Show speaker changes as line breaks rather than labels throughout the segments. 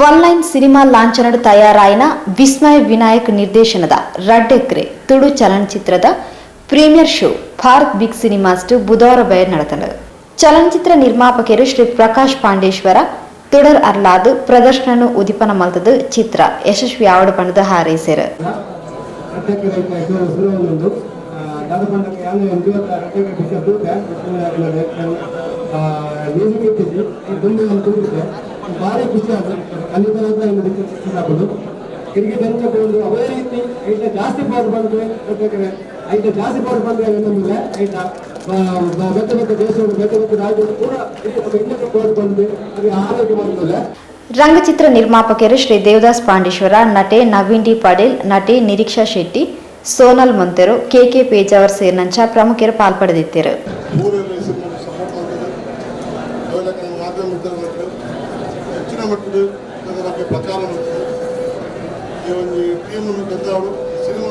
One line cinema ಲಾಂಛನಡ್ ತಯಾರಾಯಿನ ವಿಸ್ಮಯ ವಿನಾಯಕ್ ನಿರ್ದೇಶನದ ರಡ್ಡೆಕ್ರೆ ತುಳು ಚಲನಚಿತ್ರದ ಪ್ರೀಮಿಯರ್ ಶೋ ಭಾರತ್ ಬಿಗ್ ಸಿನಿಮಾಸ್ಟ್ ಬುಧವಾರ ಬೈರ್ ನಡೆತಂಡು. ಚಲನಚಿತ್ರ ನಿರ್ಮಾಪಕರು ಶ್ರೀ ಪ್ರಕಾಶ್ ಪಾಂಡೇಶ್ವರ ತುಡರ್ ಅರ್ಲಾದ್ ಪ್ರದರ್ಶನ ಉದಿಪನ ಮಲ್ತದು ಚಿತ್ರ ಯಶಸ್ವಿ ಆವಡ್ ಪಂಡದ ಹಾರೈಸೆರು.
ರಡ್ಡೆಕ್ಕರೆ ಶುರು ಒಂದು ದಾದ ಪಂಡಕ ಯಾನ್ ಎಂಜೋತ ರಡ್ಡೆಕ್ಕರೆ ಪಿಕ್ಚರ್ ತೂತೆ. ಮ್ಯೂಸಿಕ್ ಇತ್ತಿಜಿ, ದುಂಬು ಒಂದು ತೂತಿದ್ದೆ. ಭಾರಿ ಖುಷಿ ಆಯ್ತು. ಅಲ್ಲಿ ತನಕ ಇನ್ನು ಪಿಕ್ಚರ್ ಹಾಕೋದು ಕ್ರಿಕೆಟ್ ಎಂಚ ಒಂದು ಅವೇ ರೀತಿ ಐಟ ಜಾಸ್ತಿ ಪವರ್ ಬಂದ್ರೆ, ರಡ್ಡೆಕ್ಕರೆ ಐಟ ಜಾಸ್ತಿ ಪವರ್ ಬಂದ್ರೆ ಏನಂದ್ರೆ, ಐಟ ಬೇತೆ ಬೇತೆ ದೇಶಗಳು, ಬೇತೆ ಬೇತೆ ರಾಜ್ಯಗಳು ಕೂಡ ನಮ್ಮ ಇಂಡಿಯಾಕ್ಕೆ ಪವರ್ ಬಂದು ಅದು ಆರೋಗ್ಯ ಬಂದಿಲ್ಲ.
ರಂಗಚಿತ್ರ ನಿರ್ಮಾಪಕರು ಶ್ರೀ ದೇವದಾಸ್ ಪಾಂಡೇಶ್ವರ, ನಟೆ ನವೀನ್ ಡಿ ಪಡೇಲ್, ನಟಿ ನಿರೀಕ್ಷಾ ಶೆಟ್ಟಿ, ಸೋನಲ್ ಮೊಂತೆರೋ, ಕೆಕೆ ಪೇಜಾವರ್ ಸೇರಿನಂಚ ಪ್ರಮುಖರು ಪಾಲ್ಪಡೆದಿದ್ದರು.
ಊರಲ್ಲಿ ಸಿನಿಮಾ ಸಪೋರ್ಟ್ ಮಾಡ್ತದೆ. ಅವೆಲ್ಲ ನಮ್ಮ ಮಾಧ್ಯಮ ಮಿತ್ರರು ಹೆಚ್ಚಿನ ಮಟ್ಟದ ಅದರ ಬಗ್ಗೆ ಪ್ರಚಾರ ಮಾಡ್ತದೆ. ಈ ಒಂದು ಟೀಮನ್ನು ಗೆದ್ದವಳು, ಸಿನಿಮಾ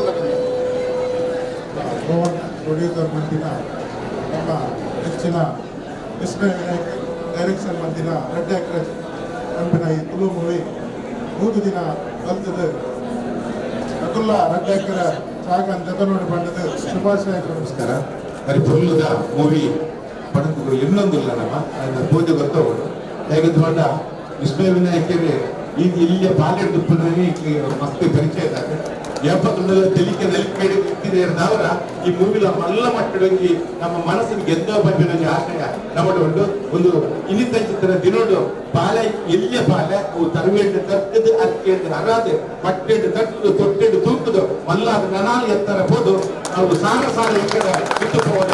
ರೋಹನ್ ಪ್ರೊಡ್ಯೂಸರ್ ಮಂದಿನ, ನಮ್ಮ ಹೆಚ್ಚಿನ ವಿಸ್ಮಯ ವಿನಾಯಕ್ ಡೈರೆಕ್ಷನ್ ಮಂದಿನ ರೆಡ್ ಎಕ್ರೆ ಪನ್ಪಿನ ಈ ತುಳು ಮೂವಿ 100 ದಿನ ಕಲ್ತದ್ದು. ಅಕುಲ್ಲ ರಡ್ಡ್ ಎಕರೆ ಜಾಗನ್ ದೆತೊನೊಡು ಪಂಡದು ಶುಭಾಶಯ.
ನಮಸ್ಕಾರ. ಬರಿ ಪೊಲ್ಲುದ ಮೂವಿ ಪಡೆದು ಇನ್ನೊಂದಿಲ್ಲ. ನಮ್ಮ ಅದನ್ನ ಪೂಜೆ ಗೊತ್ತವರು ಹೇಗೆ ಪಂಡ ವಿಸ್ಮಯ ವಿನಾಯಕರೇ ಈ ಇಲ್ಲಿಯ ಬಾಲ್ಯದ ದುಪ್ಪನಲ್ಲಿ ಮಸ್ತ್ ಪರಿಚಯ ಇದ್ದಾರೆ. ಎಪ್ಪತ್ತೊಂದರ ತೆಲಿಕೆ ನಲಿಕೆ ಇತ್ತಿದ್ದೇವರ ಈ ಮೂವಿಲ ಮಲ್ಲ ಮಟ್ಟಡೊಂಜಿ ನಮ್ಮ ಮನಸ್ಸಿನ ಗೆದ್ದ ಪಂಪಿನ ಆಶಯ ನಮ್ಮ ಉಂಟು. ಒಂದು ಇನಿತ ಚಿತ್ರ ದಿನೋಡು ಬಾಲೆ ಎಲ್ಲಿಯ ಬಾಲೆ ಅವು ತರವೇಟು ತಟ್ಟದು, ಅಕ್ಕೇಡು ಅರಾದೆ ಬಟ್ಟೆಡು ತಟ್ಟದು, ತೊಟ್ಟೆಡು ತೂಕದು ಮಲ್ಲಾದ ನನಾಲ್ ಎತ್ತರ ಹೋದು ನಾವು ಸಾರ ಸಾರ ಎಕ್ಕಡ ಬಿಟ್ಟು ಹೋದ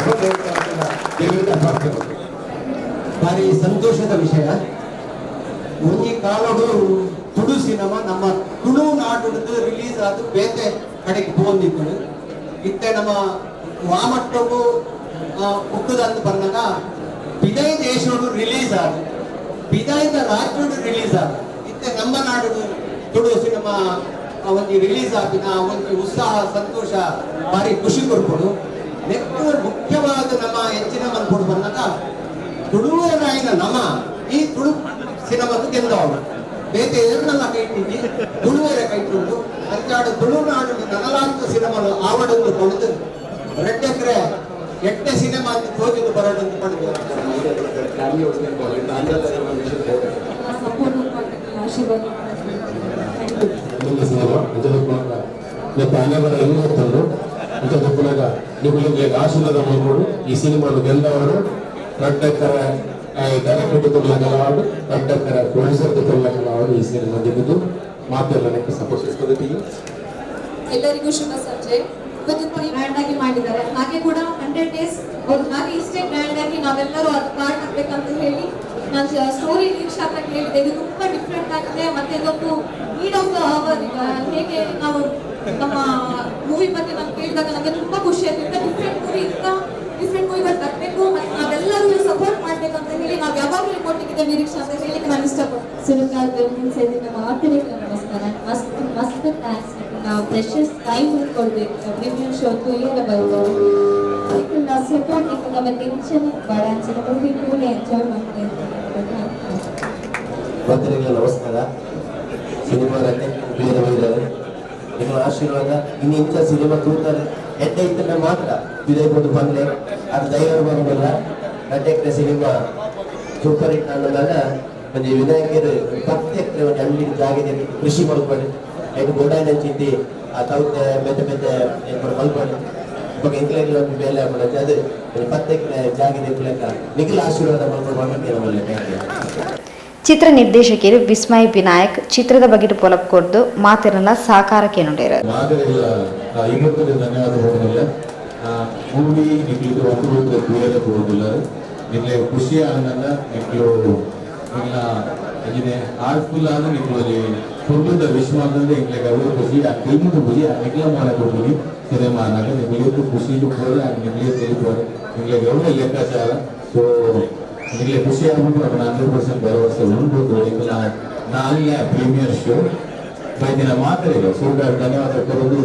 ದೇವರಿಂದ ಪ್ರಾರ್ಥನೆ.
ಭಾರಿ ಸಂತೋಷದ ವಿಷಯ. ಒಂಜಿ ಕಾಲೊಡು ತುಳು ಸಿನಿಮಾ ನಮ್ಮ ತುಳು ನಾಡುಡ್ದು ರಿಲೀಸ್ ಆದ್ ಬೇತೆ ಕಡೆಗೆ ಪೋಂದಿತ್ತು. ಇತ್ತೆ ನಮ್ಮ ವಾಮಟ್ಟಗು ಉಕ್ಕುದಂತ ಬಂದಾಗ ಬಿದೈ ದೇಶೋಡು ರಿಲೀಸ್ ಆದ, ಬಿದಾಯ್ದ ರಾಜ್ಯೋಡು ರಿಲೀಸ್ ಆದ, ಇತ್ತೆ ನಮ್ಮ ನಾಡು ತುಳು ಸಿನಿಮಾ ಒಂಜಿ ರಿಲೀಸ್ ಆಪಿನ ಒಂಜಿ ಉತ್ಸಾಹ, ಸಂತೋಷ ಭಾರಿ ಖುಷಿ ಕೊಡ್ಬೋದು. ನೆಕ್ಸ್ಟ್ ಮುಖ್ಯವಾದ ನಮ್ಮ ಹೆಚ್ಚಿನ ಮನ್ಪೊಡು ಬಂದಾಗ ತುಳುವರಾಯಿನ ನಮ ಈ ತುಳು ಸಿನಿಮಾದ ಗೆದ್ದವಳು. ಬೇತೆ ಏರ್ನಲ್ಲ ಕೈಟಿದ್ದಿ, ತುಳುವರ ಕೈಟುಂಡು. ಅಂಚಾಡು ತುಳುನಾಡು ನನಲಾಂತ ಸಿನಿಮಾಲು ಆವಡೊಂದು ಕೊಡುದು ರಡ್ಡೆಕ್ರೆ ಎಟ್ಟೆ ಸಿನಿಮಾ ಅಂತ ತೋಜಿದು ಬರೋದಂತ ಪಡೆದು
ಸಪೋರ್ಟ್ ಆಶೀರ್ವಾದ.
ಮುಂದೆ ಸಿನಿಮಾ ಅಂಚ ನೆತ್ತ ಅನೆಬರ ಎಲ್ಲ ಗೊತ್ತುಂಡು. ಅಂಚ ತಪ್ಪುನಾಗ ನಿಕುಲು ಆಶೀರ್ವಾದ ಮಲ್ಪೊಡು. ಈ ಸಿನಿಮಾನು ಗೆಲ್ಲವರು. ರಡ್ಡೆಕ್ಕರೆ ಡೈರೆಕ್ಟರ್ ತುಳ್ಳಕಲವಾಡು, ರಡ್ಡೆಕ್ಕರೆ ಪ್ರೊಡ್ಯೂಸರ್ ತುಳ್ಳಕಲವಾಡು. ಈ ಸಿನಿಮಾ ಗೆದ್ದು ಮಾತೆಲ್ಲ ನೆಕ್ಕೆ ಸಪೋರ್ಟ್.
ಎಲ್ಲರಿಗೂ ಶುಭ ಸಂಜೆ. ಇವತ್ತು ಗ್ರ್ಯಾಂಡ್ ಆಗಿ ಮಾಡಿದ್ದಾರೆ. ಹಾಗೆ ಕೂಡ 100 ಡೇಸ್ ಅವ್ರು ಹಾಗೆ ಇಷ್ಟೇ ಗ್ರ್ಯಾಂಡ್ ಆಗಿ ನಾವೆಲ್ಲರೂ ಅದು ಪಾರ್ಟ್ ಆಗ್ಬೇಕಂತ ಹೇಳಿ ನಾನು ಸ್ಟೋರಿ ನಿರೀಕ್ಷಾ ಹತ್ರ ಕೇಳಿದೆ. ಇದು ತುಂಬಾ ಡಿಫ್ರೆಂಟ್ ಆಗಿದೆ ಮತ್ತೆ ಇದೊಂದು ನೀಡ್ ಆಫ್ the hour. ಹೇಗೆ ನಾವು ನಮ್ಮ ಮೂವಿ ಬಗ್ಗೆ ನಾನು ಕೇಳಿದಾಗ ನನಗೆ ತುಂಬಾ ಖುಷಿ ಆಯ್ತು. ಇಂಥ ಡಿಫ್ರೆಂಟ್ ಮೂವಿ, ಇಂಥ ಡಿಫ್ರೆಂಟ್ ಮೂವಿಗಳು ಬರಬೇಕು ಮತ್ತೆ ನಾವೆಲ್ಲರೂ ಸಪೋರ್ಟ್ ಮಾಡ್ಬೇಕಂತ ಹೇಳಿ ನಾವು ಯಾವಾಗಲೂ ನಿಮ್ಮೊಟ್ಟಿಗೆ ನಿರೀಕ್ಷಾ ಅಂತ ಹೇಳಿಕ್ಕೆ ನಾನು ಇಷ್ಟಪಡ್ತೀನಿ.
ಸುರುಕಾದ ಸೇರಿದ ಮಾತರಿಗೆ ನಮಸ್ಕಾರ. ಮಸ್ತ್ ಮಸ್ತ್ thanks. ನಾವು ಪ್ರೆಷಸ್ ಟೈಮ್ ಕೊಡಬೇಕು, ಪ್ರೀಮಿಯರ್ ಶೋ ತೂಯರ ಬರ್ಬೋದು. ನಾವು ಸಪೋರ್ಟ್ ನಮ್ಮ ಟೆನ್ಷನ್ ಬೇಡ ಅಂಚಿನ ಮೂವಿ ಪೂರ ಎಂಜಾಯ್ ಮಾಡ್ತಾ ಇದ್ದೀವಿ.
ಭಕ್ತರಿಗೆ ನಮಸ್ಕಾರ. ಸಿನಿಮಾ ರಡ್ಡೆ ಬೇರೆ ಬೇರೆ ನಿಮ್ಮ ಆಶೀರ್ವಾದ. ಇನ್ನು ಇಂಥ ಸಿನಿಮಾ ತೂತಾರೆ ಎಡ್ಡೆ ಇತ್ತಂದ್ರೆ ಮಾತ್ರ ಬಿದೈಬೋದು ಬಂದ್ರೆ ಅದು ದೈವರು ಬರೋದಿಲ್ಲ. ರಡ್ಡೆಕ್ರೆ ಸಿನಿಮಾ ಸೂಪರ್ ಹಿಟ್ ಅನ್ನೋದಾಗ ಒಂಜಿ ವಿನಾಯಕರು 10 ಎಕರೆ ಒಂಜಿ ಅಂಗಡಿ ಜಾಗಿದೆ ಕೃಷಿ ಮಲ್ಪಡು. ಐಕ್ ಬೋಡಾಯಿನಂಚಿತ್ತಿ ಆ ತೌತೆ ಬೇತೆ ಬೇತೆ ಏನ್ ಮಲ್ಪಡು. ಬೊಕ ಎಂಕ್ಲೆಗ್ಲ ಒಂಜಿ ಬೇಲೆ ಆಪುಂಡು. ಅದು ಒಂಜಿ 10 ಎಕರೆ ಜಾಗಿದೆ ಇಪ್ಪುಲೆಕ ನಿಕುಲು ಆಶೀರ್ವಾದ ಮಲ್ಪಡು ಪಂಡ ಮಲ್ಲೆ. Thank you.
ಚಿತ್ರ ನಿರ್ದೇಶಕರು ವಿಸ್ಮಯ್ ವಿನಾಯಕ್ ಚಿತ್ರದ ಬಗ್ಗೆ ಪೊಲಪ್ ಕೊರ್ದು ಮಾತಿರಲ್ಲ ಸಹಕಾರಕ್ಕೇನುಂಡೇರು.
ಮಾತೆರೆಗ್ಲ ಇನ್ನೊಂದು ಧನ್ಯವಾದ ಹೋಗೋದಿಲ್ಲ. ಮೂವಿ ನಿಕ್ಲಿಗೆ ಒಂದು ತೂಯರೆ ಹೋಗೋದಿಲ್ಲ. ನಿಕ್ಲೆ ಖುಷಿ ಆನಂದ, ನಿಕ್ಲು ನಿನ್ನ ಅಂಜಿನೆ ಹಾರ್ಟ್ಫುಲ್ ಆದ ನಿಕ್ಲು ಒಂಜಿ ಪೊರ್ಲುದ ವಿಶ್ ಮಲ್ತಂದ್ರೆ ಎಂಕ್ಲೆಗ್ ಅವು ಖುಷಿ. ಆ ಫಿಲ್ಮ್ದ ಖುಷಿ, ಆ ನಿಕ್ಲ ಮೋನೆ ಕೊಡ್ತೀನಿ. ಸಿನಿಮಾ ಆನಾಗ ನಿಕ್ಲೆ ಖುಷಿ ಪೋರೆ, ನಿಕ್ಲೆ ತಿಳಿಪೋರೆ, ನಿಕ್ಲೆಗ್ ಅವು ಲೆಕ್ಕಾಚಾರ. ಸೊ ನಿಕ್ಲೆ ಖುಷಿ ಆಗುಂಡು ಅಪ್ಪನ 100% ಭರವಸೆ ಉಂಟು. ಎಂಕಲ್ನ ನಾಲ್ನೇ ಪ್ರೀಮಿಯರ್ ಶೋ ಬೈದಿನ ಮಾತೆರೆಗ್ ಸುರುಕಾದ್ ಧನ್ಯವಾದ ಕೊರೊಂದು.